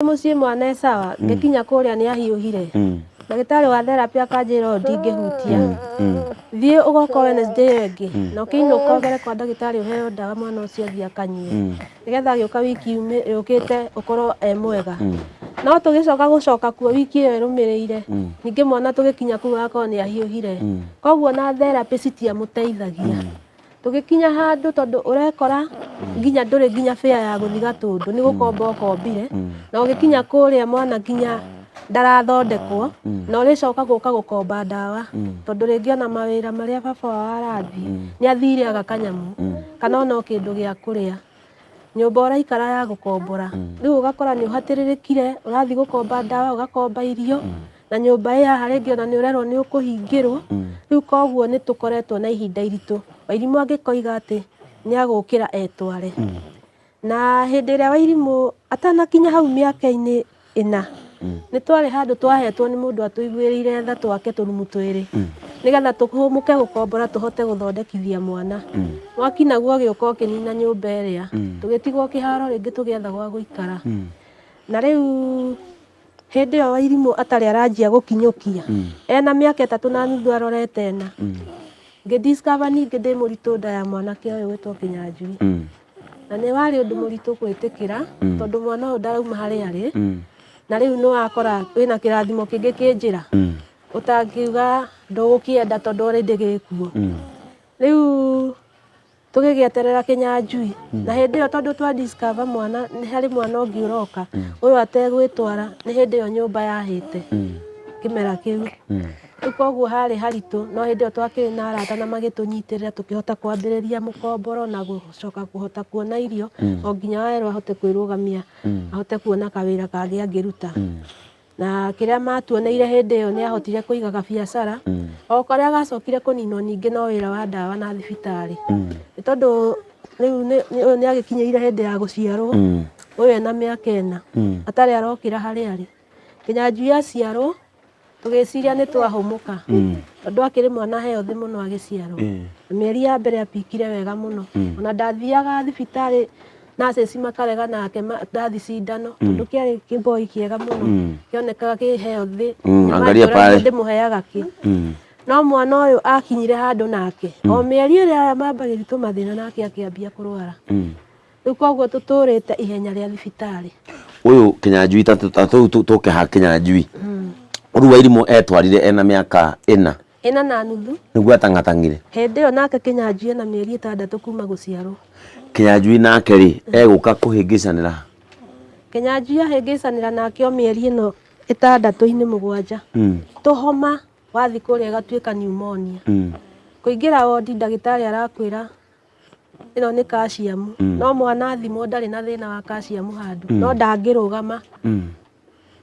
Mũciĩ mwana e sawa, ngĩkinya kũrĩa nĩ ahiũhire. Ndagĩtarĩ wa therapy akanjĩra ũyũ ndingĩhutia. Thiĩ ũgoka Wednesday ĩyo ĩngĩ. Na ũkĩinũka ũgere kwa ndagĩtarĩ ũheo ndawa mwana ũcio athiĩ akanyue. Nĩgetha agĩũka wiki yũkĩte ũkorwo e mwega. No tũgĩcoka gũcoka kuo wiki ĩyo ĩrũmĩrĩire, ningĩ mwana tũgĩkinya kũu agakorwo nĩ ahiũhire. Koguo ona therapy citiamũteithagia. Tũgĩkinya handũ tondũ ũrekora nginya ndũrĩ nginya fare ya gũthiĩ Gatũndũ nĩ gũkomba ũkombire, na ũgĩkinya kũrĩa mwana nginya ndarathondekwo, na ũrĩcoka gũka gũkomba ndawa, tondũ rĩngĩ ona mawĩra marĩa baba wao arathiĩ, nĩ athire aga kanyamũ, kana ona o kĩndũ gĩa kũrĩa. Nyũmba ũraikara ya gũkombora, rĩu ũgakora nĩ ũhatĩrĩrĩkire, ũrathiĩ gũkomba ndawa, ũgakomba irio, na nyũmba ĩ haha rĩngĩ ona nĩ ũrerwo nĩ ũkũhingĩrwo, rĩu koguo nĩ tũkoretwo na ihinda iritũ. Wairimũ angĩkoiga atĩ nĩ agũkĩra etware. Na hĩndĩ ĩrĩa Wairimũ atanakinya hau mĩaka-inĩ ĩna, nĩ twarĩ handũ twahetwo nĩ mũndũ atũiguĩrĩire tha twake tũrumu twĩrĩ, nĩgetha tũhũmũke gũkombora tũhote gũthondekithia mwana. Mwaki naguo ũgĩũka ũkĩnina nyũmba ĩrĩa, tũgĩtigwo kĩharo rĩngĩ tũgĩetha gwa gũikara. Na rĩu hĩndĩ ĩyo Wairimũ atarĩ aranjia gũkinyũkia, ena mĩaka 3.5 arorete 4, ngĩ discover ningĩ ndĩ mũritũ nda ya mwanake ũyũ gwĩtwo Kĩnyanjui. Na nĩ warĩ ũndũ mũritũ gwĩtĩkĩra, tondũ mwana ũyũ ndarauma harĩa arĩ, na rĩu nĩ wakora wĩna kĩrathimo kĩngĩ kĩ njĩra, ũtangiuga ndũgũkĩenda tondũ already gĩkuo. Rĩu tũgĩgĩeterera Kĩnyanjui, na hĩndĩ ĩyo tondũ twa discover mwana nĩ harĩ mwana ũngĩ ũroka, ũyũ ategwĩtwara, nĩ hĩndĩ ĩyo nyũmba yahĩte kĩmera kĩu. Rĩu koguo harĩ haritũ, no hĩndĩ ĩyo twakĩrĩ na arata na magĩtũnyitĩrĩra tũkĩhota kwambĩrĩria mũkomboro na gũcoka kũhota kuona irio, o nginya werwo ahote kwĩrũgamia, ahote kuona kawĩra kangĩ angĩruta. Na kĩrĩa matuoneire hĩndĩ ĩyo nĩ ahotire kũiga gabiacara, o karĩa gacokire kũninwo ningĩ no wĩra wa ndawa na thibitarĩ. Nĩ tondũ rĩu ũyũ nĩ agĩkinyĩire hĩndĩ ya gũciarwo, ũyũ ena mĩaka 4, atarĩ arokĩra harĩa arĩ. Kĩnyanjui aciarwo, tũgĩciria nĩ twahũmũka, tondũ akĩrĩ mwana healthy mũno agĩciarwo. Mĩeri ya mbere apikire wega mũno, ona ndathiaga thibitarĩ nurses makarega nake ndathi cindano, tondũ kĩarĩ kĩboi kĩega mũno, kĩonekaga kĩ healthy. Angalia pale. Ndĩmũheaga kĩ. No mwana ũyũ akinyire handũ nake, o mĩeri ĩrĩa aya mambagĩria tũmathĩna nake akĩambia kũrwara. Rĩu koguo tũtũrĩte ihenya rĩa thibitarĩ. Ũyũ Kĩnyanjui ta tũu tũke ha Kĩnyanjui. Rĩu Wairimũ etwarire ena mĩaka 4. 4.5. Nĩguo atang'atang'ire. Hĩndĩ ĩyo nake Kĩnyanjui ena mĩeri 6 kuma gũciarwo. Kĩnyanjui nake rĩ, egũka kũhĩngĩcanĩra? Kĩnyanjui ahĩngĩcanĩra nake o mĩeri ĩno 6-inĩ 7. Tũhoma wathiĩ kũrĩa ĩgatuĩka pneumonia. Kũingĩra wondi ndagĩtarĩ arakwĩra ĩno nĩ calcium, no mwana athimwo ndarĩ na thĩna wa calcium handũ, no ndangĩrũgama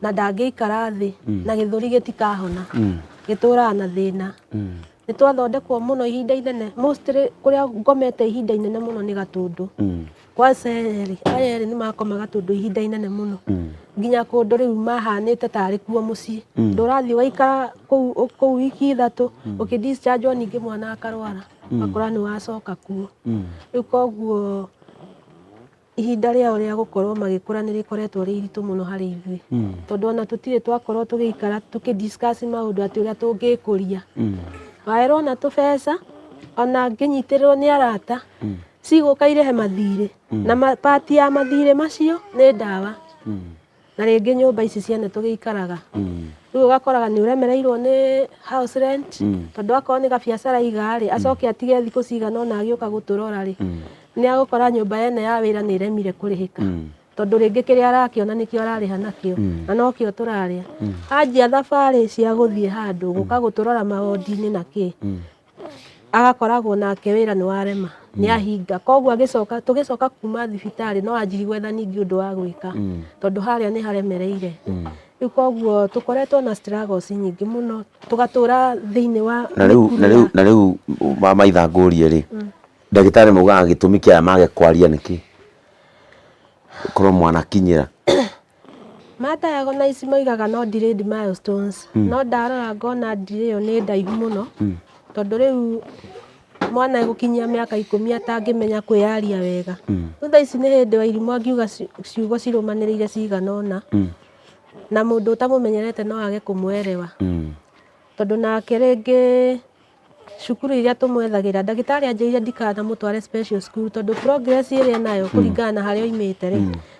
na ndangĩikara thĩ, na gĩthũri gĩtikahona, gĩtũraga na thĩna. Nĩ twathondekwo mũno ihinda inene, mostly kũrĩa ngomete ihinda inene mũno nĩ Gatũndũ. Kwanza erĩ, aya erĩ nĩ makoma Gatũndũ ihinda inene mũno, nginya kũndũ rĩu mahanĩte tarĩ kuo mũciĩ. Ndũrathiĩ ũgaikara kũu wiki 3, ũkĩ discharge ningĩ mwana akarwara, ũgakora nĩ wacoka kuo. Rĩu koguo ihinda rĩao rĩa gũkorwo magĩkũra nĩ rĩkoretwo rĩ iritũ mũno harĩ ithuĩ, tondũ ona tũtirĩ twakorwo tũgĩikara tũkĩ discuss maũndũ atĩ ũrĩa tũngĩkũria. Waerwo ona tũbeca, ona ngĩnyitĩrĩrwo nĩ arata, cigũka irĩhe mathirĩ, na part ya mathirĩ macio nĩ ndawa. Na rĩngĩ nyũmba ici ciene tũgĩikaraga. Rĩu ũgakoraga nĩ ũremereirwo nĩ house rent, tondũ akorwo nĩ gabiacara aiga rĩ, acoke atige thikũ cigana ũna agĩũka gũtũrora rĩ, nĩ agũkora nyũmba yene ya wĩra nĩ ĩremire kũrĩhĩka. Tondũ rĩngĩ kĩrĩa arakĩona nĩkĩo ararĩha nakĩo, na nokĩo tũrarĩa. Anjia thabarĩ cia gũthiĩ handũ, gũka gũtũrora mawondi-inĩ na kĩ, agakoragwo nake wĩra nĩ warema, nĩ ahinga. Koguo agĩcoka, tũgĩcoka kuma thibitarĩ no anjirie gwetha ningĩ ũndũ wa gwĩka, tondũ harĩa nĩ haremereire. Rĩu koguo tũkoretwo na struggles nyingĩ mũno, tũgatũra thĩinĩ wa Na rĩu na rĩu na rĩu maitha ngũrie rĩ, ndagĩtarĩ maugaga gĩtũmi kĩa aya mage kwaria nĩkĩ? Korwo mwanakinyĩra. Ma diagnose moigaga no delayed milestones, no ndarora ngona delay ĩyo nĩ ndaihu mũno, tondũ rĩu Mwana egũkinyia mĩaka 10 atangĩmenya kwĩyaria wega. Rĩu thaa ici nĩ hĩndĩ Wairimũ angiuga ciugo cirũmanĩrĩire cigana ũna, na mũndũ ũtamũmenyerete no age kũmwerewa. Tondũ nake rĩngĩ cukuru iria tũmwethagĩra, ndagĩtarĩ anjĩrire ndikanamũtware special school tondũ progress ĩrĩa enayo kũringana na harĩa oimĩte rĩ,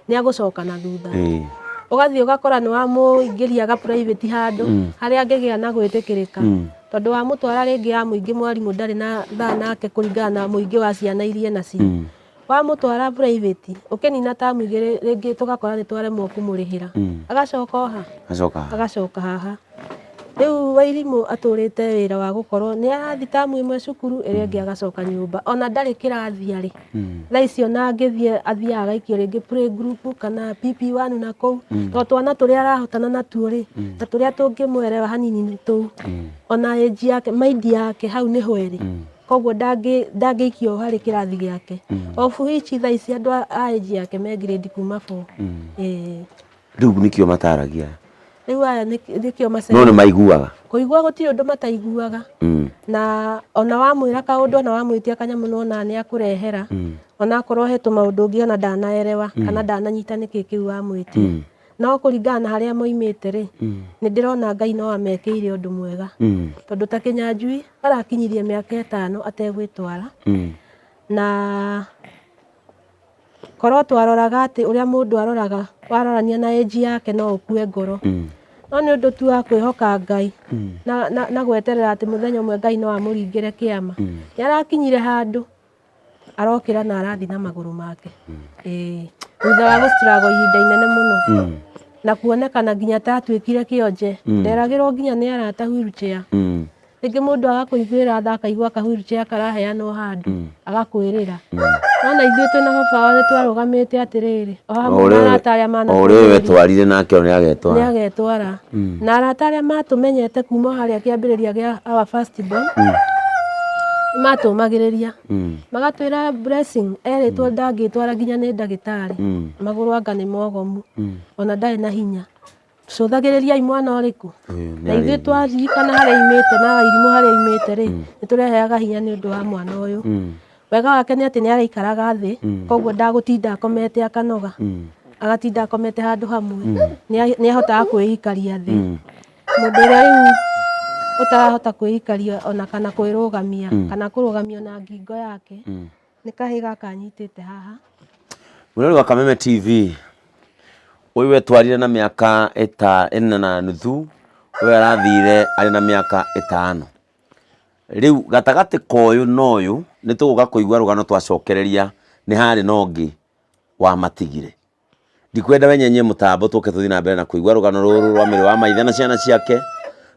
nĩ agũcoka na thutha. Ũgathiĩ ũgakora nĩ wamũingĩria ga private handũ harĩa angĩgĩa na gwĩtĩkĩrĩka. Tondũ wamũtwara rĩngĩ ya mũingĩ, mwarimũ ndarĩ na thaa nake kũringana na mũingĩ wa ciana iria enacio. Wamũtwara private, ũkĩnina tamu 2 rĩngĩ tũgakora nĩ twaremwo kũmũrĩhĩra. Agacoka o ha? Agacoka haha. Agacoka haha. Rĩu Wairimũ atũrĩte wĩra wa gũkorwo nĩ arathiĩ tamu 1 cukuru, ĩrĩa ĩngĩ agacoka nyũmba. Ona ndarĩ kĩrathi arĩ. Thaa ici ona angĩthiĩ athiaga agaikio rĩngĩ play group kana PP1 na kũu. Tondũ twana tũrĩa arahotana natuo rĩ, na tũrĩa tũngĩmwerewa hanini nĩ tũu. Ona age yake, mind yake hau nĩho ĩrĩ. Koguo ndangĩikio harĩ kĩrathi gĩake. Of which thaa ici andũ a age yake me grade kuma 4. Rĩu nĩkĩo mataragia. Rĩu aya nĩkĩo No nĩ maiguaga. Kũigua gũtirĩ ũndũ mataiguaga. Na ona wamwĩra kaũndũ, ona wamwĩtia kanyamũ nĩwona nĩ akũrehera. Ona akorwo he tũmaũndũ ũngĩ ona ndanaerewa, kana ndananyita nĩkĩ kĩu wamwĩtia. No kũringana na harĩa moimĩte rĩ, nĩ ndĩrona Ngai no amekĩire ũndũ mwega. Tondũ ta Kĩnyanjui arakinyirie mĩaka 5 ategwĩtwara. Na korwo twaroraga atĩ ũrĩa mũndũ aroraga, warorania na age yake no ũkue ngoro. No nĩ ũndũ tu wa kwĩhoka Ngai na gweterera atĩ mũthenya ũmwe Ngai no amũringĩre kĩama. Nĩ arakinyire handũ arokĩra na arathiĩ na magũrũ make. Thutha wa gũstruggle ihinda inene mũno. Na kuonekana nginya ta atuĩkire kĩonje. Nderagĩrwo nginya nĩ arata wheelchair. Rĩngĩ mũndũ agakũiguĩra tha, akaigua ka wheelchair karaheanwo handũ, agakwĩrĩra. No na ithuĩ twĩna baba wao nĩ twarũgamĩte atĩrĩrĩ, o hamwe na arata arĩa O ũrĩa wetwarire nake nĩ agetwara. Nĩ agetwara. Na arata arĩa matũmenyete kuma harĩa kĩambĩrĩria gĩa our first born, nĩ matũmagĩrĩria. Magatwĩra Blessing erĩtwo ndangĩtwara nginya nĩ ndagĩtarĩ. Magũrũ anga nĩ mogomu. Ona ndarĩ na hinya. Cũthagĩrĩriai mwana ũrĩkũ? Na ithuĩ twaririkana harĩa aimĩte na Wairimũ harĩa aimĩte rĩ, nĩ tũreheaga hinya nĩ ũndũ wa mwana ũyũ. Wega wake nĩ atĩ nĩ araikaraga thĩ, koguo ndagũtinda akomete akanoga. Agatinda akomete handũ hamwe. Nĩ ahotaga kwĩikaria thĩ. Mũndũ ũrĩa rĩu ũtarahota kwĩikaria ona kana kwĩrũgamia, kana kũrũgamio na ngingo yake, nĩ kahĩ gaka anyitĩte haha. Mũrori wa Kameme TV, ũyũ wetwarire na mĩaka 4.5, ũyũ arathire arĩ na mĩaka 5. Rĩu gatagatĩ ka ũyũ na ũyũ nĩ tũgũka kũigua rũgano twacokereria nĩ harĩ na ũngĩ wamatigire. Ndikwenda wenyenyie mũtambo tũke tũthiĩ na mbere na kũigua rũgano rũrũ rwa mĩrĩ wa maithe na ciana ciake,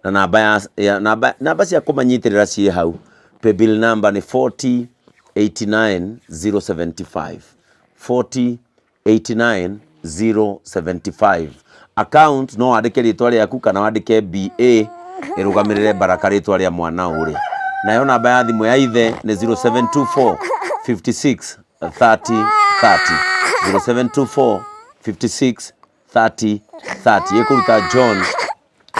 na namba ya namba cia kũmanyitĩrĩra ciĩ hau. Paybill number nĩ 40 89 075. 40 89 075. Account no wandĩke rĩtwa rĩaku kana wandĩke BA ĩrũgamĩrĩre Baraka rĩtwa rĩa mwana ũrĩa. Nayo namba ya thimũ ya ithe nĩ 0724 56 30 30. 0724 56 30 30. Ĩkũruta John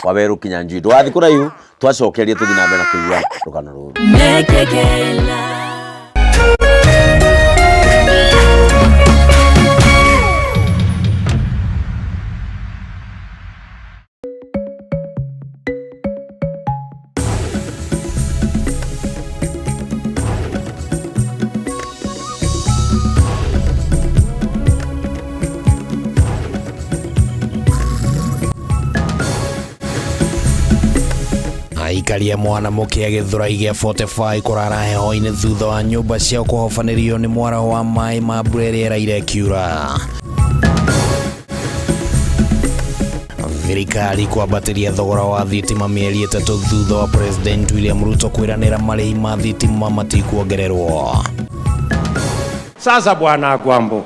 Waweru Kinyanjui. Ndũgathiĩ kũraihu, twacokerie tũthiĩ na mbere na kũigua rũgano rũrũ. Aikaria mwana mũkĩa gĩthũrai gĩa 45 kũrara heho-inĩ thutha wa nyũmba ciao kũhobanĩrio nĩ mwaraho wa maĩ ma mbura ĩrĩa ĩraire ĩkiura. Thirikari kwambatĩria thogora wa thitima mĩeri 3 thutha wa President William Ruto kwĩranĩra marĩhi ma thitima matikuongererwo. Sasa Bwana Agwambo,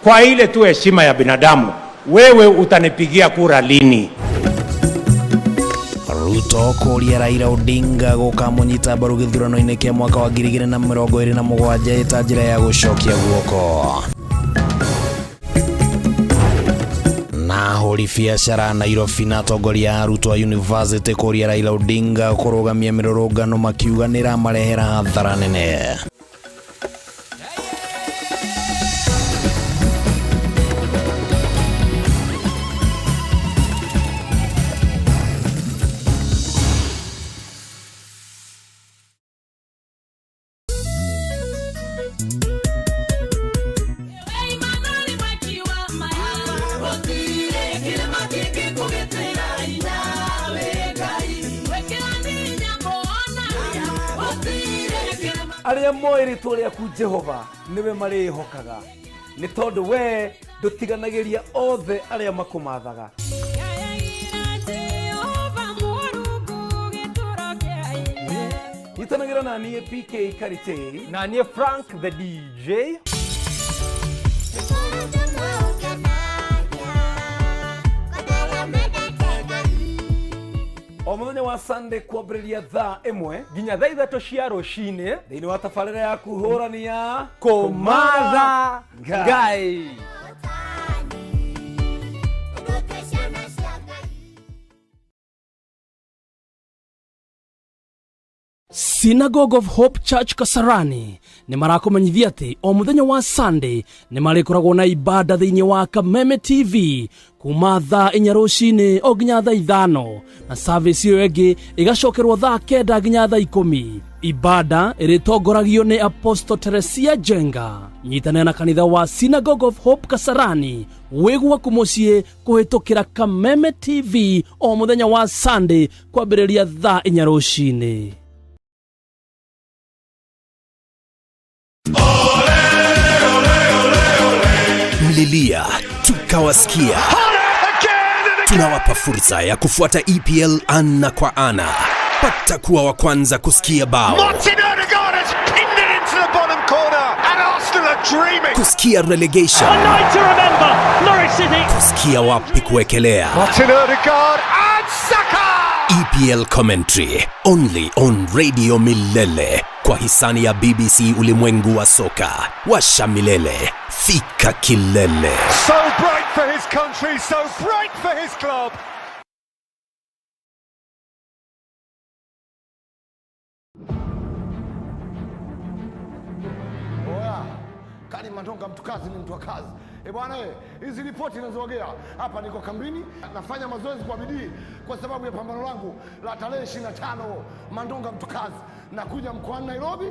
kwa ile tu heshima ya binadamu, wewe utanipigia kura lini? Ruto kũria Raila Odinga gũkamũnyita mbaru gĩthurano-inĩ kĩa mwaka wa 2027 ĩta njĩra ya gũcokia guoko. Na Ahũri biacara a Nairobi na atongoria a arutwo a university kũria Raila Odinga kũrũgamia mĩrũrũngano makiuga nĩĩramarehera hathara nene. Arĩa moĩ rĩtwa rĩaku Jehova nĩwe marĩĩhokaga, nĩ tondũ wee ndũtiganagĩria othe arĩa makũmathaga. Nyitanagĩra na niĩ PK Karitei na niĩ Frank the DJ. O mũthenya wa Sunday kwambĩrĩria thaa 1 nginya thaa 3 cia rũcinĩ thĩinĩ wa tabarĩra yaku hũrani ya Kũmatha Ngai. Synagogue of Hope Church Kasarani nĩ marakũmenyithia atĩ o mũthenya wa Sunday nĩ marĩkoragwo na ibada thĩinĩ wa Kameme TV kuma thaa 4 rũcinĩ o nginya thaa 5, na service ĩyo ĩngĩ ĩgacokerwo thaa 9 nginya thaa 10. Ibada ĩrĩtongoragio nĩ Apostle Teresia Jenga. Nyitanĩra na kanitha wa Synagogue of Hope Kasarani wĩ gwaku mũciĩ kũhĩtũkĩra Kameme TV o mũthenya wa Sunday kwambĩrĩria thaa 4 rũcinĩ. Mlilia tukawasikia. Tunawapa fursa ya kufuata EPL ana kwa ana. Pata kuwa wa kwanza kusikia bao, Martin Odegaard has pinned it into the bottom corner and Arsenal are dreaming. kusikia relegation, A night to remember, Norwich City. kusikia wapi kuwekelea. Martin Odegaard and Saka! EPL commentary only on Radio Milele kwa hisani ya BBC Ulimwengu wa Soka. Washa milele, fika kilele. So bright for his country, so bright for his club. Oya, Kali Mandonga mtu kazi ni mtu wa kazi. E bwana, hizi ripoti ninazogea hapa, niko kambini nafanya mazoezi kwa bidii kwa sababu ya pambano langu la tarehe 25. Mandonga mtu kazi nakuja mkoani Nairobi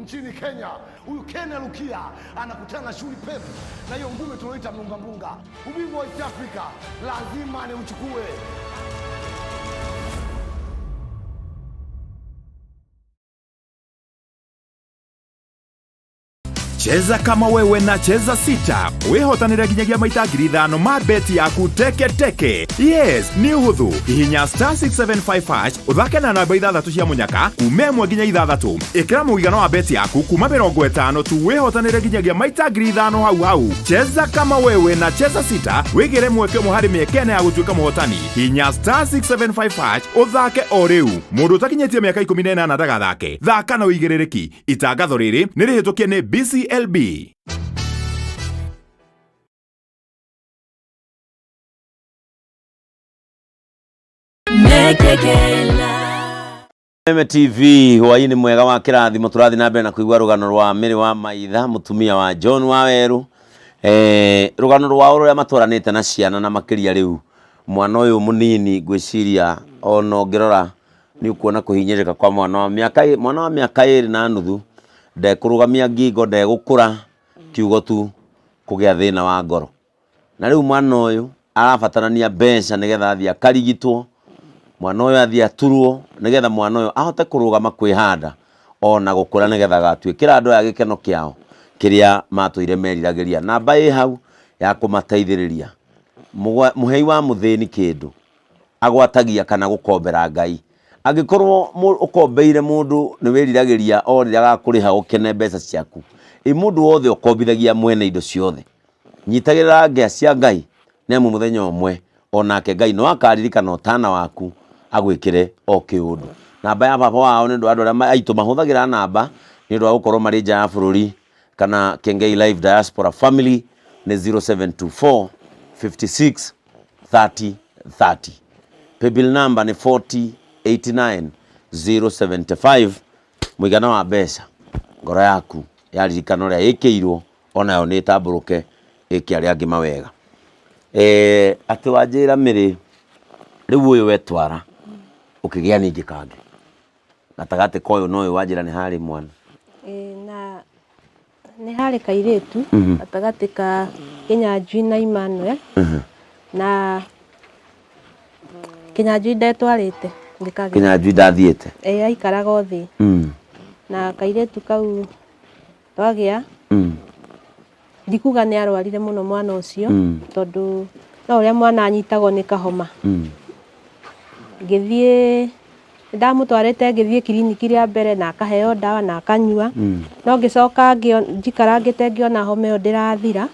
nchini Kenya. Huyu Ken Rukia anakutana na shughuli pevu na hiyo ngumi tunaoita mlunga mbunga. Ubingwa wa East Africa lazima niuchukue. Cheza kama wewe na Cheza 6 wihotanire nginyagia maita 5,000 ma beti yaku teke teke. Yes, nĩ ũhũthũ. Hihinya star 675 hash ũthake na namba 6 cia mũnyaka kuma 1 nginya 6. Ĩkĩra mũigana wa beti yaku kuma 50 tu wĩhotanĩre nginyagia maita 5,000 hau hau. Cheza kama wewe na Cheza 6 wĩgĩre mweke ũmwe harĩ mĩeke ĩna ya gũtuĩka mũhotani. Hihinya star 675 hash ũthake o rĩu. Mũndũ ũtakinyĩtie mĩaka 18 ndagathake. Thaka na ũigĩrĩrĩki. Itangatho rĩrĩ nĩ rĩhĩtũkie nĩ BCLB. Kameme TV hwaini mwega wa kĩrathimo, tũrathiĩ na mbere na kũigua rũgano rwa Mary wa Maitha, mũtumia wa John Waweru. Rũgano rwao rũrĩa matwaranĩte na ciana na makĩria rĩu mwana ũyũ mũnini ngwĩciria ona ũngĩrora nĩ ũkuona kũhinyĩrĩka kwa mwana wa mĩaka mwana wa mĩaka 2.5 ndekũrũgamia ngingo, ndegũkũra, kiugo tu kũgĩa thĩna wa ngoro. Na rĩu mwana ũyũ arabatarania mbeca nĩgetha athiĩ akarigitwo, mwana ũyũ athiĩ aturwo nĩgetha mwana ũyũ ahote kũrũgama kwĩhanda ona gũkũra nĩgetha agatuĩkĩra andũ aya gĩkeno kĩao kĩrĩa matũire meriragĩria. Namba ĩ hau ya kũmateithĩrĩria. Mũhei wa mũthĩni kĩndũ agwatagia kana gũkombera Ngai. Angĩkorwo ũkombeire mũndũ nĩ wĩriragĩria o rĩrĩa agakũrĩha ũkene mbeca ciaku, ĩ mũndũ wothe ũkombithagia mwene indo ciothe, nyitagĩrĩra ngĩa cia Ngai nĩ amu mũthenya ũmwe onake Ngai no akaririkana ũtana waku agwĩkĩre o kĩũndũ. Namba ya baba wao nĩ ũndũ wa andũ arĩa aitũ mahũthagĩra namba nĩ ũndũ wa gũkorwo marĩ nja ya bũrũri kana Kengei Live Diaspora Family nĩ 0724 56 30 30. Paybill number nĩ 40 89 075. Mũigana wa mbeca ngoro yaku yaririkana ũrĩa ĩkĩirwo onayo nĩ ĩtambũrũke ĩke arĩa angĩ mawega. Eh, atĩ wanjĩra mĩrĩ rĩu ũyũ wetwara ũkĩgĩa ningĩ kangĩ gatagatĩ ka ũyũ na ũyũ wanjĩra nĩ harĩ mwana. Ĩĩ, na nĩ harĩ kairĩtu gatagatĩ ka Kĩnyanjui na Emmanuel na Kĩnyanjui ndetwarĩte ngĩkagĩa. Kĩnyanjui ndathiĩte. Ĩĩ, aikaraga o thĩ na kairĩtu kau twagĩa ndikuga nĩ arwarire mũno mwana ũcio tondũ no ũrĩa mwana anyitagwo nĩ kahoma. Ngĩthiĩ ndamũtwarĩte ngĩthiĩ kiriniki rĩa mbere na akaheo ndawa na akanyua no ngĩcoka njikarangĩte ngĩona homa ĩyo ndĩrathira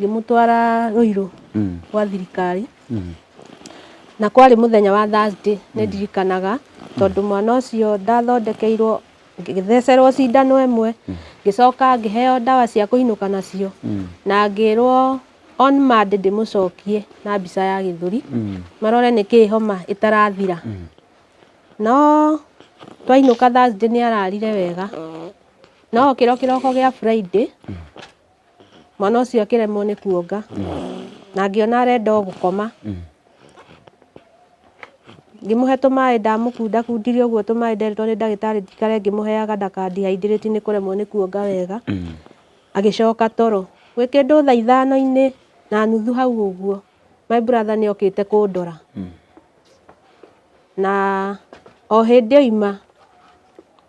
ngĩmũtwara Ruiru gwa thirikari na kwarĩ mũthenya wa Thursday nĩ ndirikanaga tondũ mwana ũcio ndathondekeirwo ngĩthecerwo cindano ĩmwe ngĩcoka ngĩheo ndawa cia kũinũka nacio na ngĩrwo on Monday ndĩmũcokie na mbica ya gĩthũri marore nĩkĩĩ homa ĩtarathira. No twainũka Thursday nĩ ararire wega no kĩro kĩroko gĩa Friday mwana ũcio akĩremwo nĩ kuonga na ngĩona arenda o gũkoma. Ngĩmũhe tũmaĩ ndamũkundakundirie ũguo tũmaĩ nderĩtwo nĩ ndagĩtarĩ njikare ngĩmũheaga ndaka dehydrate nĩ kũremwo nĩ kuonga wega. Agĩcoka toro gwĩ kĩndũ thaa ithano-inĩ na nuthu hau ũguo my brother nĩ okĩte kũndora na o hĩndĩ oima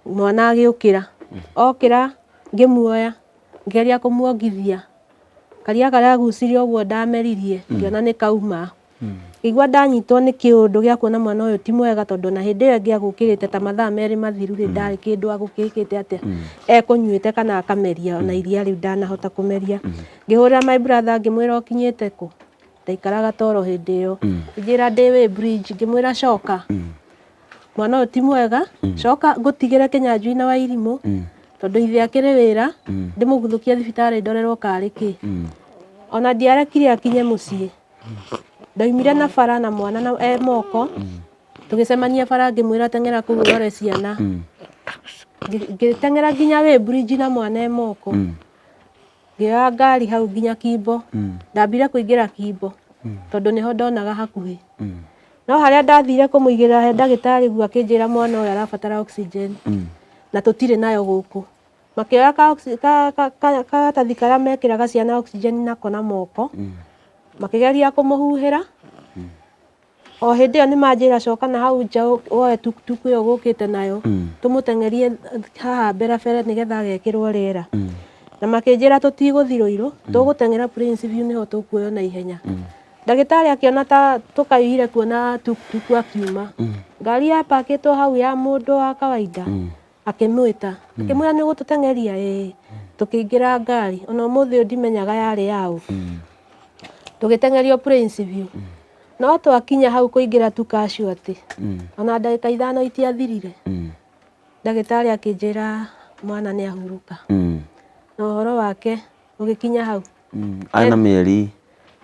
mwana agĩũkĩra okĩra ngĩmuoya ngĩgeria kũmuongithia karia karagucirie ũguo ndameririe ngĩona nĩ kauma. Ngĩigua ndanyitwo nĩ kĩũndũ gĩa kuona mwana ũyũ ti mwega tondũ na hĩndĩ ĩyo ĩngĩ agũkĩrĩte ta mathaa merĩ mathiru rĩ ndarĩ kĩndũ agũkĩkĩte atĩa ekũnyuĩte kana akameria ona iria rĩu ndanahota kũmeria. Ngĩhũrĩra my brother ngĩmwĩra ũkinyĩte kũ ndaikaraga toro hĩndĩ ĩyo ngĩnjĩra ndĩ Weybridge ngĩmwĩra coka mwana ũyũ ti mwega coka ngũtigĩre Kĩnyanjui na Wairimũ tondũ ithe akĩrĩ wĩra ndĩmũguthũkie thibitarĩ ndorerwo karĩ kĩ. Ona ndiarekire akinye mũciĩ ndaumire na bara na mwana na e moko tũgĩcemania bara ngĩmwĩra teng'era kũu ũrore ciana. Ngĩteng'era nginya Weybridge na mwana e moko ngĩoya ngari hau nginya Kimbo. Ndambire kũingĩra Kimbo tondũ nĩho ndonaga hakuhĩ no harĩa ndathire kũmũigĩrĩra he ndagĩtarĩ guo akĩnjĩra mwana ũyũ arabatara oxygen na tũtirĩ nayo gũkũ. Makĩoya karatathi karĩa mekĩraga ciana oxygen nako na moko makĩgeria kũmũhuhĩra. O hĩndĩ ĩyo nĩ manjĩra coka na hau nja woe tuktuk ĩyo ũgũkĩte nayo tũmũteng'erie haha mbere mbere nĩgetha agekĩrwo rĩera. Na makĩnjĩra tũtigũthiĩ Ruiru tũgũteng'era Prince View nĩho tũkuoywo na ihenya. Ndagĩtarĩ akĩona ta tũkaihire kuona tuktuk akiuma ngari yapakĩtwo hau ya mũndũ wa kawaida akĩmwĩta akĩmwĩra nĩ ũgũtũteng'eria ĩĩ. Tũkĩingĩra ngari ona ũmũthĩ ũyũ ndimenyaga yarĩ yaũ. Tũgĩteng'erio Prince View no twakinya hau kũingĩra tu casualty ona ndagĩka ithano itiathirire ndagĩtarĩ akĩnjĩra mwana nĩ ahurũka na ũhoro wake ũgĩkinya hau. Arĩ na mĩeri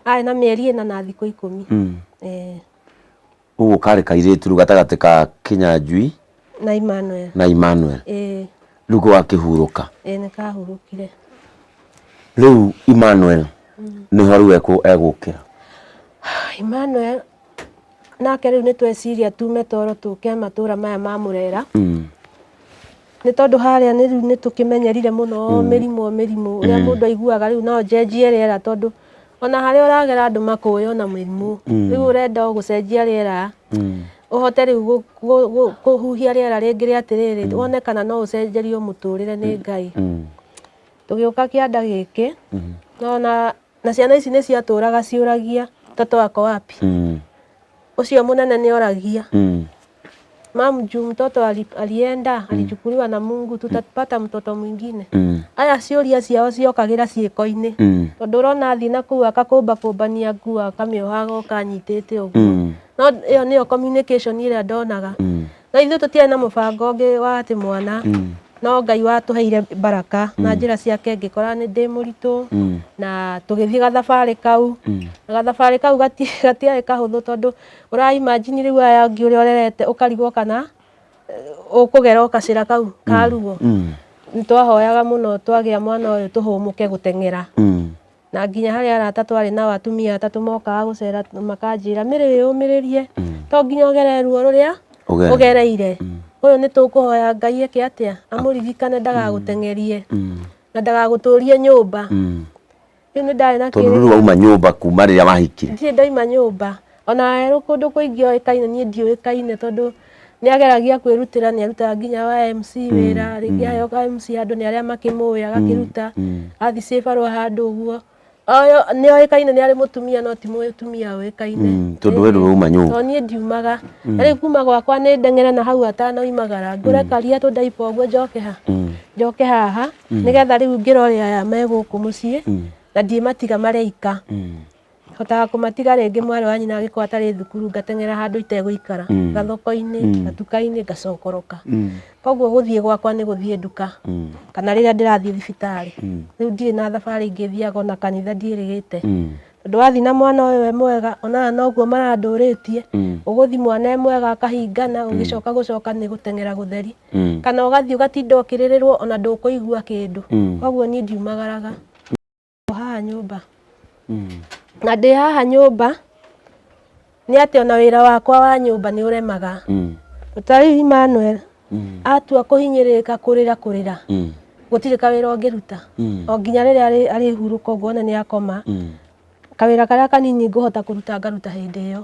arĩ na mĩeri ĩna na thikũ ikũmi. Ũguo karĩ kairĩtu rĩu gatagatĩ ka Kĩnyanjui na Emmanuel. na Emmanuel. Rĩu ko gakĩhurũka. Ĩĩ nĩ kahurũkire. Rĩu Emmanuel nĩho rĩu egũkĩra. Emmanuel nake rĩu nĩ tweciria tume toro tũke matũra maya ma Mũrera nĩ tondũ harĩa nĩ rĩu nĩ tũkĩmenyerire mũno mĩrimũ mĩrimũ ũrĩa mũndũ aiguaga rĩu no njenjie rĩera tondũ ona harĩa ũragera andũ makũĩ ona mĩrimũ rĩu ũrenda o gũcenjia rĩera ũhote rĩu kũhuhia rĩera rĩngĩ rĩa atĩrĩrĩ wone kana no ũcenjerio mũtũrĩre nĩ Ngai. Tũgĩũka kĩanda gĩkĩ no na ciana ici nĩ ciatũraga ciũragia mtoto wako wapi. Ũcio mũnene nĩ oragia Mam juu mtoto alienda alichukuliwa na Mungu tutapata mtoto mwingine. Aya ciũria ciao ciokagĩra ciĩko-inĩ tondũ ũrona athiĩ na kũu akakũmba kũmbania nguo akamĩoha agoka anyitĩte ũguo. No ĩyo nĩyo communication ĩrĩa ndonaga. No ithuĩ tũtiarĩ na mũbango ũngĩ wa atĩ mwana No Ngai watũheire baraka na njĩra ciake, ngĩkora nĩ ndĩ mũritũ na tũgĩthiĩ gathabarĩ kau. Na gathabarĩ kau gatiarĩ kahũthũ, tondũ ũra imagine rĩu aya angĩ ũrĩa ũrerete ũkarigwo kana ũkũgera o gacĩra kau ka ruo. Nĩ twahoyaga mũno twagĩa mwana ũyũ tũhũmũke gũteng'era. Na nginya harĩ arata twarĩ nao atumia atatũ mokaga gũcera makanjĩra, Mĩrĩ, wĩyũmĩrĩrie, to nginya ũgere ruo rũrĩa ũgereire. Ũyũ nĩ tũkũhoya Ngai eke atĩa, amũririkane, ndagagũteng'erie na ndagagũtũrie nyũmba. Rĩu nĩ ndarĩ na Tondũ rĩu wauma nyũmba kuma rĩrĩa wahikire? Ndirĩ ndauma nyũmba. Ona werũ kũndũ kũingĩ oĩkaine, niĩ ndiũĩkaine, tondũ nĩ ageragia kwĩrutĩra, nĩ arutaga nginya wa MC wĩra, rĩngĩ aheo ka MC handũ nĩ arĩa makĩmũĩ agakĩruta, athiĩ cibarũa handũ ũguo. Nĩ oĩkaine nĩ arĩ mũtumia, no ti mũtumia ũĩkaine. Tondũ we ndũrĩ wauma nyũmba. Tondũ niĩ ndiumaga. Na rĩu kuma gwakwa nĩ ndeng'ere na hau atanoimagara, ngũre karia tũndaipa ũguo, njoke ha? Njoke haha, nĩgetha rĩu ngĩrore aya me gũkũ mũciĩ, na ndiĩmatiga mareika. Hotaga kũmatiga rĩngĩ mwarĩ wa nyina angĩkorwo atarĩ thukuru, ngateng'era handũ itegũikara, gathoko-inĩ, gatuka-inĩ, ngacokoroka. Koguo gũthiĩ gwakwa nĩ gũthiĩ nduka kana rĩrĩa ndĩrathiĩ thibitarĩ. Rĩu ndirĩ na thabarĩ ingĩ thiaga, ona kanitha ndiĩrĩgĩte. Tondũ wathiĩ na mwana ũyũ e mwega, onaga noguo marandũrĩtie, ũgũthiĩ mwana e mwega akahingana, ũgĩcoka gũcoka nĩ gũteng'era gũtheri. Kana ũgathiĩ ũgatinda ũkĩrĩrĩrwo ona ndũkũigua kĩndũ. Koguo niĩ ndiumagaraga. Haha nyũmba. Na ndĩ haha nyũmba, nĩ atĩ ona wĩra wakwa wa nyũmba nĩ ũremaga. Ta rĩu Emmanuel, atua kũhinyĩrĩrĩka kũrĩra kũrĩra, gũtirĩ kawĩra ũngĩruta. O nginya rĩrĩa arĩhurũka ũguo ona nĩ akoma, kawĩra karĩa kanini ngũhota kũruta ngaruta hĩndĩ ĩyo.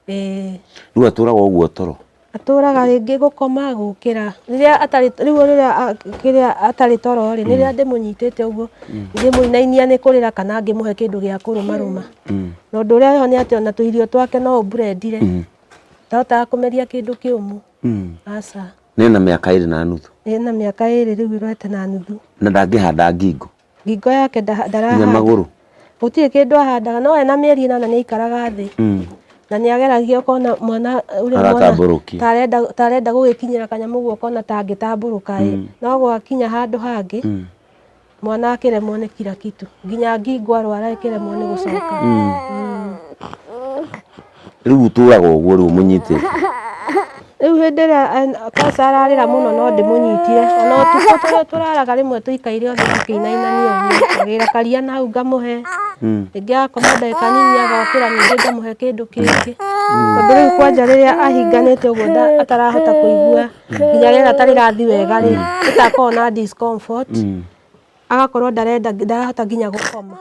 Ĩĩ. Rĩu atũraga ũguo toro? Atũraga rĩngĩ gũkoma gũkĩra rĩrĩa atarĩ rĩu rĩrĩa kĩrĩa atarĩ toro rĩ, rĩrĩa ndĩmũnyitĩte ũguo ngĩmũinainia nĩ kũrĩra kana ngĩmũhe kĩndũ gĩa kũrũmarũma. Na ũndũ ũrĩa wĩho nĩ atĩ ona tũirio twake no ũmburendire, ndahotaga kũmeria kĩndũ kĩũmũ, aca. Nĩ na mĩaka 2.5? Ĩna mĩaka 2 rĩu ĩroete na nuthu. Na ndangĩhanda ngingo? Ngingo yake Nginya ndarahanda. Magũrũ? Gũtirĩ kĩndũ ahandaga, no ena mĩeri 8 nĩ aikaraga thĩ. Na nĩ ageragia ũkona mwana ũrĩa mwana Aratambũrũkia. Ta arenda gũgĩkinyĩra kanyamũ ũguo, ũkona ta angĩtambũrũka ĩ, no gwakinya handũ hangĩ mwana akĩremwo nĩ kila kitu, nginya ngingo arwara ĩkĩremwo nĩ gũcoka. Rĩu ũtũraga ũguo rĩu ũmũnyitĩte? Rĩu hĩndĩ ĩrĩa kwanza ararĩra mũno no ndĩmũnyitire, ona ũtukũ tũraraga rĩmwe tũikaire othe tũkĩinainania ũguo, agĩra karia na hau ngamũhe, rĩngĩ agakoma ndagĩka nini agokĩra, ningĩ ngamũhe kĩndũ kĩngĩ, tondũ rĩu kwanja rĩrĩa ahinganĩte ũguo atarahota kũigua nginya rĩera ta rĩrathiĩ wega rĩ, ĩtakoragwo na discomfort, agakorwo ndarenda, ndarahota nginya gũkoma,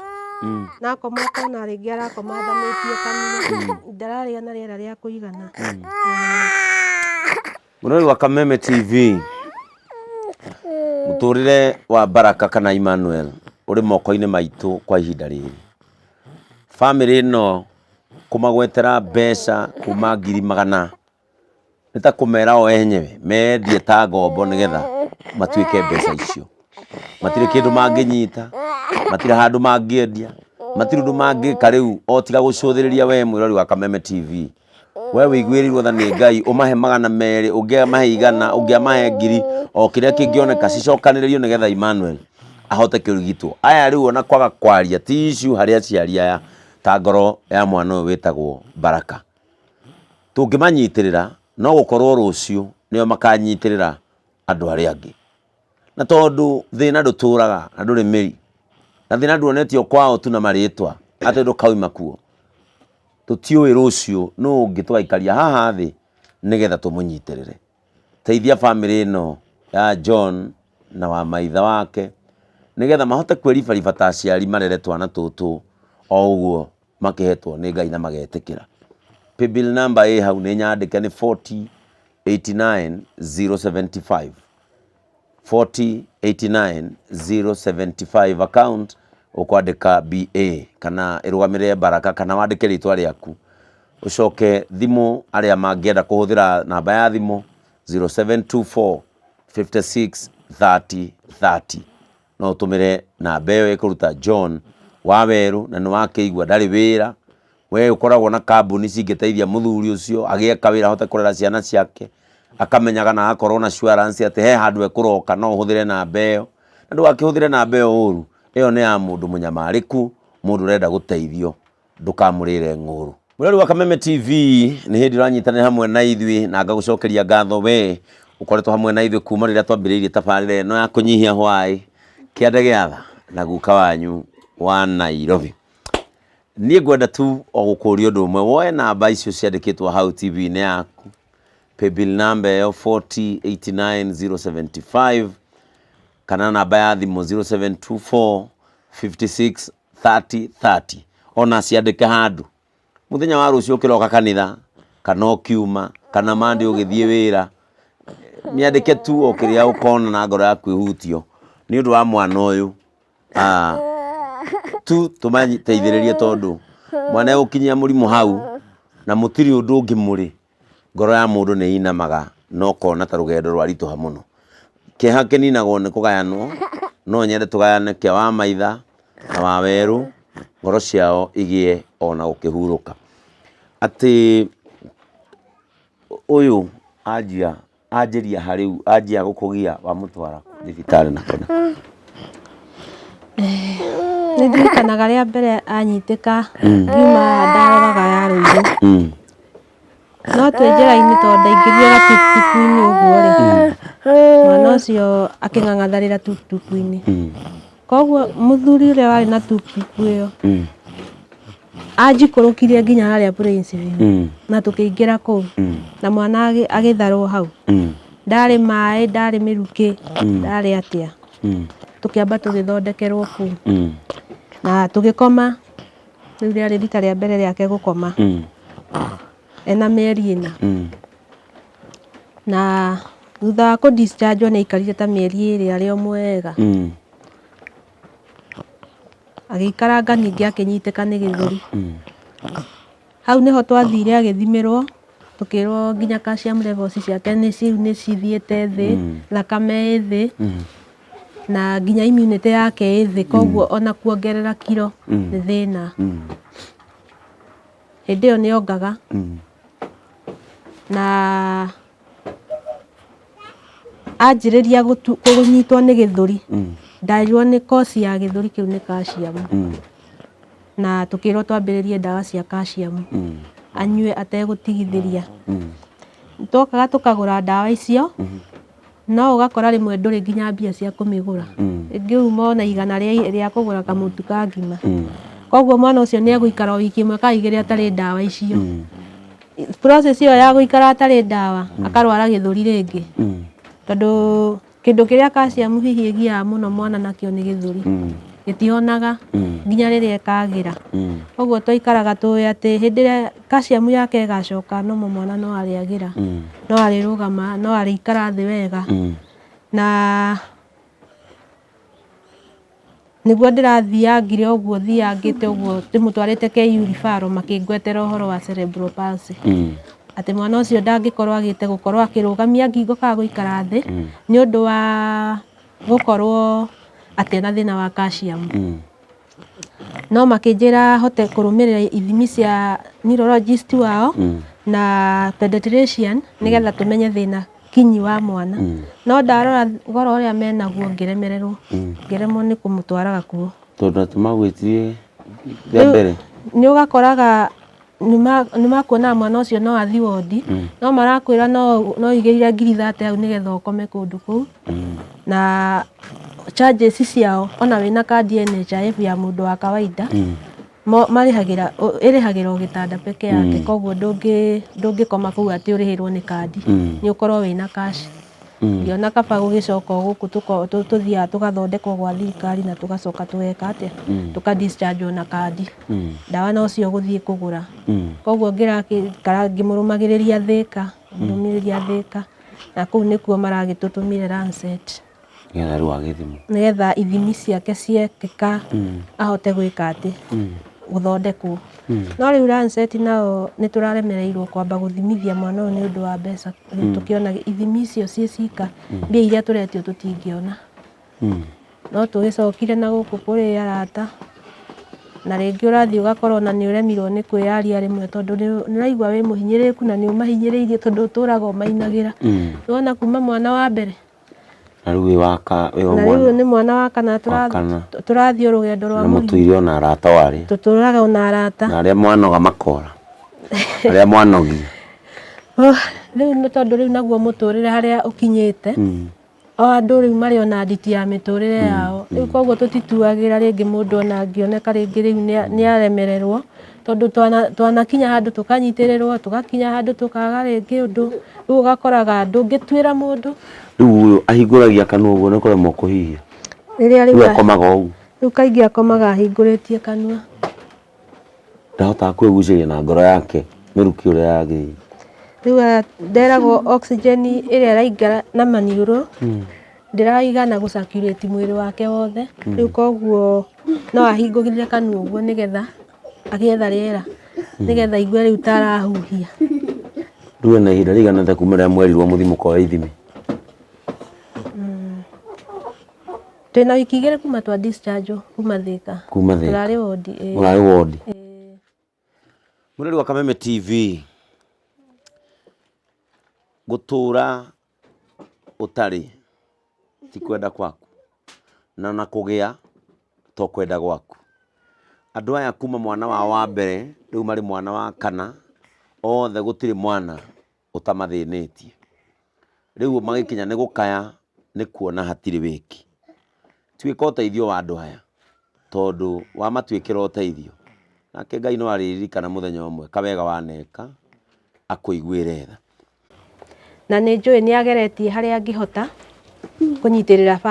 na akoma ũkona rĩngĩ arakoma athamĩtie kanua, ndararĩa na rĩera rĩa kũigana. Mũrori wa Kameme TV, mũtũrĩre wa Baraka kana Emmanuel ũrĩ moko-inĩ maitũ kwa ihinda rĩrĩ. Bamĩrĩ ĩno kũmagwetera mbeca kuma 100,000 nĩ ta kũmera o enyewe mendie ta ngombo nĩgetha matuĩke mbeca icio. Matirĩ kĩndũ mangĩnyita, matirĩ handũ mangĩendia, matirĩ ũndũ mangĩka rĩu o tiga gũcũthĩrĩria we mwĩrori wa Kameme TV. We wĩiguĩrĩirwo tha nĩ Ngai ũmahe 200, ũngĩamahe 100, ũngĩamahe 1000, o kĩrĩa kĩngĩoneka cicokanĩrĩrio nĩgetha Emmanuel ahote kũrigitwo. Aya rĩu ona kwaga kwaria ti issue harĩ aciari aya ta ngoro ya mwana ũyũ wĩtagwo Baraka. Tũngĩmanyitĩrĩra no gũkorwo rũciũ nĩo makanyitĩrĩra andũ arĩa angĩ. Na tondũ thĩna ndũtũraga na ndũrĩ mĩri, na thĩna nduonetio kwao tu na marĩtwa atĩ ndũkauma kuo, tũtiũĩ rũciũ nũ ũngĩ tũgaikaria haha thĩ nĩgetha tũmũnyitĩrĩre. Teithia bamĩrĩ ĩno ya John na wa maitha wake nĩgetha mahote kwĩribariba ta aciari marere twana tũtũ o ũguo makĩhetwo nĩ Ngai na magetĩkĩra. Paybill number ĩ hau nĩ nyandĩke, nĩ 40 89 075, 40 89 075. Account ũkwandĩka BA kana ĩrũgamĩrĩre Baraka kana wandĩke rĩtwa rĩaku. Ũcoke thimũ, arĩa mangĩenda kũhũthĩra namba ya thimũ, 0724 56 30 30, no ũtũmĩre namba ĩyo ĩkũruta John Wawerũ. Na nĩ wakĩigua ndarĩ wĩra, we ũkoragwo na kambuni cingĩteithia mũthuri ũcio agĩe kawĩra ahote kũrera ciana ciake. Akamenyaga na agakorwo na assurance atĩ he handũ ekũroka no ũhũthĩre namba ĩyo. Na ndũgakĩhũthĩre namba ĩyo ũru, ĩyo nĩ ya mũndũ mũnyamarĩku, mũndũ ũrenda gũteithio, ndũkamũrĩre ng'ũrũ. Mũrori wa Kameme TV, nĩ hĩndĩ ũranyitanĩra hamwe na ithuĩ na ngagũcokeria ngatho we ũkoretwo hamwe na ithuĩ kuma rĩrĩa twambĩrĩirie tabarĩra ĩno ya kũnyihia hwaĩ kĩande gĩa tha na guka wanyu wa Nairobi. Niĩ ngwenda tu o gũkũria ũndũ ũmwe, woe namba icio ciandĩkĩtwo hau TV-inĩ yaku, paybill number ĩyo 4089075 kana namba ya thimũ 0724 56 30 30 ona ciandĩke handũ mũthenya wa rũciũ ũkĩroka kanitha kana ũkiuma kana mande ũgĩthiĩ wĩra mĩandĩke tu o kĩrĩa ũkona na ngoro yaku ĩhutio nĩ ũndũ wa mwana ũyũ ah, tu tũmateithĩrĩrie tondũ mwana egũkinyia mũrimũ hau na mũtirĩ ũndũ ũngĩ mũrĩ ngoro ya mũndũ nĩ inamaga na ũkona ta rũgendo rwaritũha mũno. Kĩeha kĩninagwo nĩ kũgayanwo, no nyende tũgayane kĩa wa maitha na wa werũ, ngoro ciao igĩe ona gũkĩhurũka. Atĩ ũyũ anjia anjĩria ha rĩu anjia gũkũgia wamũtwara thibitarĩ na kũ na kũ? Nĩ ndirikanaga rĩa mbere anyitĩka ngiuma haha ndaroraga ya Rũirũ. No twĩ njĩra-inĩ tondũ ndaingĩrire gatukutuku-inĩ ũguo rĩ, mwana ũcio akĩng'ang'atharĩra tukutuku-inĩ. Koguo mũthuri ũrĩa warĩ na tukutuku ĩyo, anjikũrũkirie nginya harĩa Prince View na tũkĩingĩra kũu na mwana agĩtharwo hau. Ndarĩ maĩ, ndarĩ mĩrukĩ, ndarĩ atĩa. Tũkĩamba tũgĩthondekerwo kũu na tũgĩkoma. Rĩu rĩarĩ rita rĩa mbere rĩake gũkoma ena mĩeri ĩna. Na thutha wa kũ discharge nĩ aikarire ta mĩeri ĩrĩ arĩ o mwega. Agĩikaranga ningĩ akĩnyitĩka nĩ gĩthũri. Hau nĩho twathire agĩthimĩrwo, tũkĩrwo nginya calcium levels ciake nĩ cithiĩte thĩ, thakame ĩ thĩ. Na nginya immunity yake ĩ thĩ koguo ona kuongerera kiro nĩ thĩna. Hĩndĩ ĩyo nĩ ongaga na anjĩrĩria kũnyitwo nĩ gĩthũri nderirwo nĩ cause ya gĩthũri kĩu nĩ calcium na tũkĩrwo twambĩrĩrie ndawa cia calcium anyue ategũtigithĩria. Twokaga tũkagũra ndawa icio No ũgakora rĩmwe ndũrĩ nginya mbia cia kũmĩgũra. Rĩngĩ uma ona igana rĩa kũgũra kamũtu ka ngima. Koguo mwana ũcio nĩ egũikara o wiki ĩmwe kana igĩrĩ atarĩ ndawa icio. Process ĩyo ya gũikara atarĩ ndawa, akarwara gĩthũri rĩngĩ. Tondũ kĩndũ kĩrĩa calcium hihi ĩgiaga mũno mwana nakĩo nĩ gĩthũri. Gĩtihonaga nginya rĩrĩa ĩkagĩra. Koguo twaikaraga tũĩ atĩ hĩndĩ ĩrĩa calcium yake ĩgacoka normal mwana no arĩagĩra. No arĩrũgama, no arĩikara thĩ wega. Na nĩguo ndĩrathiangire ũguo thiangĩte ũguo ndĩmũtwarĩte KU referral makĩngwetera ũhoro wa cerebral palsy. Atĩ mwana ũcio ndangĩkorwo agĩte gũkorwo akĩrũgamia ngingo kana gũikara thĩ nĩ ũndũ wa gũkorwo atĩ ena thĩna wa calcium. No makĩnjĩra hote kũrũmĩrĩra ithimi cia neurologist wao na pediatrician nĩgetha tũmenye thĩna kinyi wa mwana. No ndarora goro ũrĩa menaguo ngĩremererwo, ngĩremwo nĩ kũmũtwaraga kuo. Tondũ atĩ magwĩtirie rĩa mbere? Nĩ ũgakoraga nĩ makuonaga mwana ũcio no athiĩ wondi, no marakwĩra no ũigĩrĩre ngiri thate hau nĩgetha ũkome kũndũ kũu. Na charges ciao ona wĩna kandi ya NHIF ya mũndũ wa kawaida, marĩhagĩra, ĩrĩhagĩra o gĩtanda peke yake, koguo ndũngĩkoma kũu atĩ ũrĩhĩrwo nĩ kandi, nĩ ũkorwo wĩna cash. Ngĩona kaba gũgĩcoka o gũkũ tũthiaga tũgathondekwo gwa thirikari na tũgacoka tũgeka atĩa, tũka discharge na kandi. Ndawa nocio ũgũthiĩ kũgũra. Koguo ngĩraikara ngĩmũrũmagĩrĩria Thĩka, ngĩmũrũmĩrĩria Thĩka, na kũu nĩkuo maragĩtũtũmire Lancet. Nĩgetha rĩu agĩthimwo. Nĩgetha ithimi ciake ciekĩka ahote gwĩka atĩ, gũthondekwo. No rĩu Lancet nao nĩ tũraremereirwo kwamba gũthimithia mwana ũyũ nĩ ũndũ wa mbeca, rĩu tũkĩona ithimi icio ciĩ cika, mbia iria tũretio tũtingĩona. No tũgĩcokire na gũkũ kũrĩ arata, Na rĩngĩ ũrathiĩ ũgakorwo na nĩ ũremirwo nĩ kwĩyaria rĩmwe tondũ nĩ ũraigua wĩ mũhinyĩrĩrĩku na nĩ ũmahinyĩrĩirie tondũ ũtũraga ũmainagĩra. Nĩwona kuma mwana wa mbere Na rĩu wĩ waka wĩ wa na rĩu mwana nĩ mwana wa kana wa kana. tũrathiĩ o rũgendo rwa Na mũrimũ. mũtũire ona arata o arĩa. Tũtũraga ona arata. Na arĩa mwanoga makora. Arĩa mwanogia. Oh, rĩu nĩ tondũ rĩu naguo mũtũrĩre harĩa ũkinyĩte o andũ rĩu marĩ ona nditi ya mĩtũrĩre yao rĩu koguo tũtituagĩra rĩngĩ mũndũ ona angĩoneka rĩngĩ rĩu nĩ aremererwo tondũ twanakinya handũ tũkanyitĩrĩrwo tũgakinya handũ tũkaga rĩngĩ ũndũ rĩu ũgakoraga ndũngĩtuĩra mũndũ. Rĩu ũyũ ahingũragia kanua ũguo nĩ kũremwo kũhihia. Rĩrĩa Rĩu rĩu akomaga ũguo. Rĩu kaingĩ akomaga ahingũrĩtie kanua. Ndahotaga kwĩgucĩria na ngoro yake mĩrukĩ ũrĩa yagĩrĩire. Rĩu nderagwo oxygen ĩrĩa ĩraingĩra na maniũrũ ndĩraigana gũ circulate mwĩrĩ wake wothe rĩu koguo no ahingũrire kanua ũguo nĩgetha agĩetha rĩera nĩgetha aigue rĩu ta arahuhia. Rĩu ena ihinda rĩigana atĩa kuma rĩrĩa mwerirwo mũthiĩ mũkoe ithimi? Twĩna wiki 2 kuma twa discharge kuma Thika. Kuma Thika. Tũrarĩ wondi. Ĩĩ. Mũrarĩ wondi. Mũrori wa Kameme TV, gũtũra ũtarĩ ti kwenda kwaku na kũgĩa to kwenda gwaku. Andũ aya kuma mwana wao wa mbere rĩu marĩ mwana wa kana othe gũtirĩ mwana ũtamathĩnĩtie. Rĩu magĩkinya nĩ gũkaya nĩ kuona hatirĩ wĩki. Tuĩka ũteithio wa andũ aya tondũ wamatuĩkĩra ũteithio nake Ngai no arĩririkana mũthenya ũmwe kawega waneka akũiguĩre tha. Na nĩ njũĩ nĩ ageretie harĩa angĩhota kũnyitĩrĩra.